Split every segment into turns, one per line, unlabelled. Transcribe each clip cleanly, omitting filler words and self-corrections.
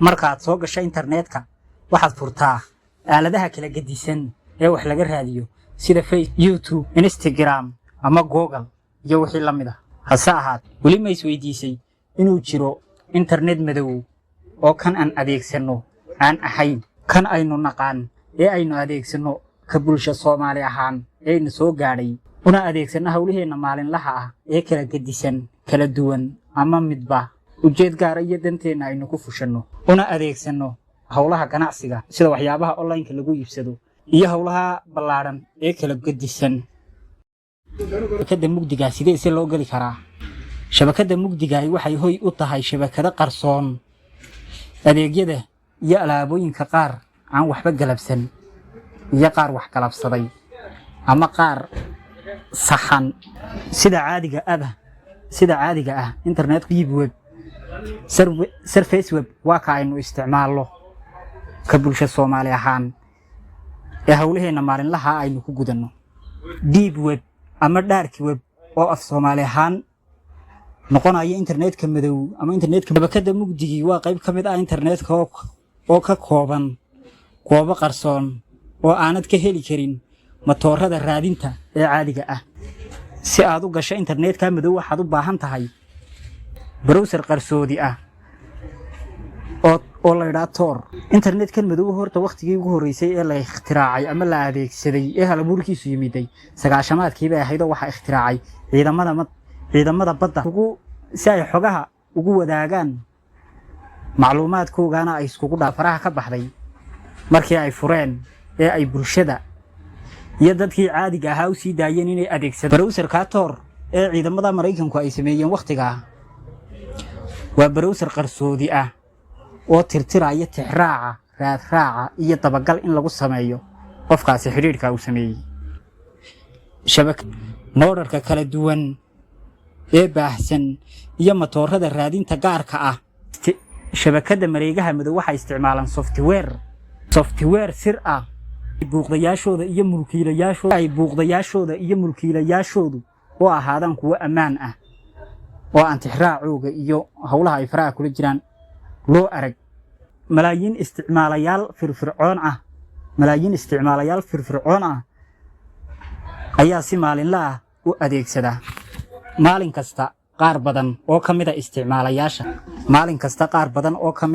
Markaad soo gasho internetka, waxaad furtaa aaladaha kala gedisan ee wax laga raadiyo, sida Face, YouTube, Instagram ama Google iyo wixii la mid ah. Hase ahaat, weli ma isweydiisay inuu jiro internet madow oo kan aan adeegsanno aan ahayn, kan aynu naqaan ee aynu adeegsanno ka bulsho Soomaali ahaan ee aynu soo gaadhay, una adeegsanno howlaheenna maalinlaha ah ee kala gedisan, kala duwan, ama midba ujeed gaara iyo danteenna aynu ku fushanno, una adeegsanno howlaha ganacsiga, sida waxyaabaha online-ka lagu iibsado iyo howlaha ballaadhan ee kala gedisan? Shabakadda mugdiga sidee se loo geli karaa? Shabakadda mugdigahi waxay hoy u tahay shabakado qarsoon, adeegyada iyo alaabooyinka qaar aan waxba galabsan iyo qaar wax galabsaday ama qaar saxan. Sida caadiga ah, internet deep web, surface web waa ka aynu isticmaalno ka bulsho Soomaali ahaan ee howlaheenna maalinlaha aynu ku gudanno. Deep web ama dark web, oo af Soomaali ahaan noqonaya internetka madow ama internetka. Shabakadda mugdigii waa qayb ka mid ah internetka oo ka kooban goobo qarsoon oo aanad ka heli karin matoorada raadinta ee caadiga ah. Si aad u gasho internetka madow, waxaad u baahan tahay browser qarsoodi ah oo la idhaa Tor. Internetkan madow horta wakhtigii ugu horreysay ee la ikhtiraacay ama la adeegsaday ee halabuurkiisu yimiday 90-aadkii bay ahayd, oo waxaa ikhtiraacay ciidamada badda ugu si ay xogaha ugu wadaagaan, macluumaadkoogana ay iskugu dhaa. Faraha ka baxday markii ay fureen ee ay bulshada iyo dadkii caadiga ahaa u sii daayeen inay adeegsadaan. Browserka Tor ee ciidamada Maraykanku ay sameeyeen wakhtigaa waa browser qarsoodi ah oo tirtiraya tixraaca, raadraaca iyo dabagal in lagu sameeyo qofkaasi xidhiidhka uu sameeyey. Shabak moodharka kala duwan ee baahsan iyo matoorada raadinta gaarka ah. Shabakadda mareegaha madow waxay isticmaalaan software sir ah buuqdayaashooda iyo mulkiilayaashooda ay buuqdayaashooda iyo mulkiilayaashoodu oo ahaadaan kuwo ammaan ah oo aan tixraacooga iyo howlaha ay faraha kula jiraan loo arag. Malaayiin isticmaalayaal firfircoon ah ayaa si maalinla ah u adeegsada. Maalin kasta qaar badan oo ka mid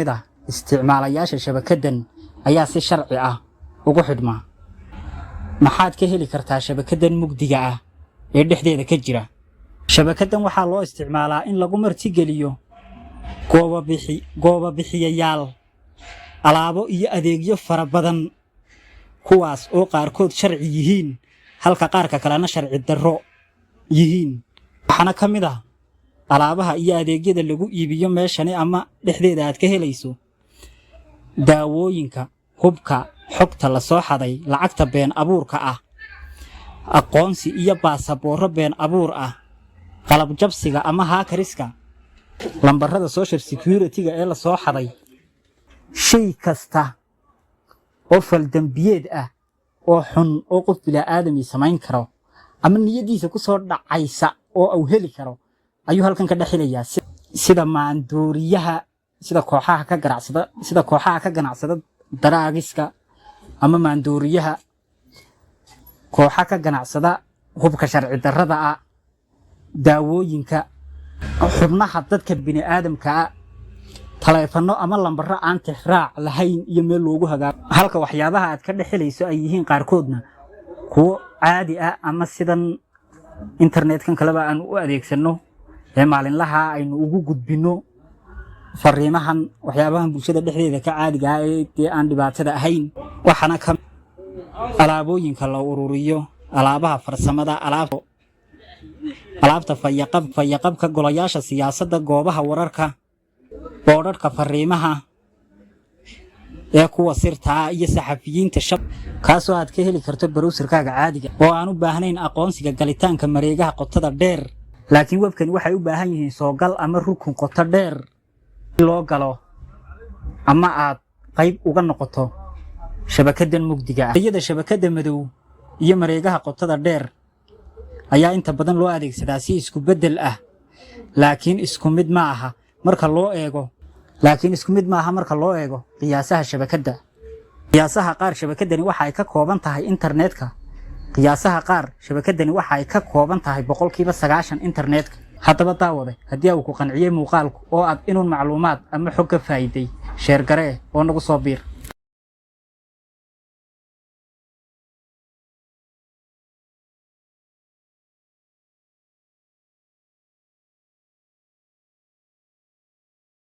ah isticmaalayaasha shabakaddan ayaa si sharci ah ugu xidhma. Maxaad ka heli kartaa shabakaddan mugdiga ah ee dhexdeeda ka jira? Shabakaddan waxaa loo isticmaalaa in lagu martigeliyo gooba bixiyayaal alaabo iyo adeegyo fara badan, kuwaas oo qaarkood sharci yihiin, halka qaarka kalena sharci darro yihiin. Waxaana ka mid ah alaabaha iyo adeegyada lagu iibiyo meeshani ama dhexdeeda aad ka helayso daawooyinka, hubka, xogta la soo xaday, lacagta been abuurka ah, aqoonsi iyo baasaboorro been abuur ah, qalab jabsiga ama hackers-ka, lambarada social security-ga ee la soo xaday, shay kasta oo faldambiyeed ah oo xun oo qof bilaaadami samayn karo ama niyadiisa ku soo dhacaysa oo uu heli karo ayuu halkan ka dhex helayaa, sida maandooriyaha, sida kooxaha ka ganacsada daraagiska ama maandooriyaha, kooxa ka ganacsada hubka sharci darrada ah, daawooyinka, xubnaha dadka bini'aadamka ah, taleefanno ama lambaro aan tixraac lahayn iyo meel loogu hagaago, halka waxyaabaha aad ka dhex helayso ay yihiin qaarkoodna kuwo caadi ah ama sidan internetkan kaleba aan u adeegsanno ee maalinlaha aynu ugu gudbinno fariimahan, waxyaabahan bulshada dhexdeeda ka caadiga ah ee dee aan dhibaatada ahayn. Waxaana ka alaabooyinka la ururiyo, alaabaha farsamada, alaabta fayaqabka, golayaasha siyaasadda, goobaha wararka, boodhadhka fariimaha ee kuwa sirtaa iyo saxafiyiinta shab, kaasoo aad ka heli karto browserkaaga caadiga oo aan u baahnayn aqoonsiga galitaanka mareegaha qotada dheer. Laakiin webkani waxay u baahan yihiin soogal ama rukun qoto dheer loo galo ama aad qayb uga noqoto shabakadan mugdiga ah. Iyada shabakada madow iyo mareegaha qotada dheer ayaa inta badan loo adeegsadaa si isku beddel ah, laakiin isku mid ma aha marka loo eego. Laakiin isku mid maaha marka loo eego qiyaasaha shabakadda. Qiyaasaha qaar, shabakaddani waxa ay ka kooban tahay internetka. Qiyaasaha qaar, shabakaddani waxa ay ka kooban tahay 90% internetka. Haddaba daawade, haddii uu ku qanciyey muuqaalku oo aad inuun macluumaad ama xog ka faa'iiday, share garee oo nagu soo biir.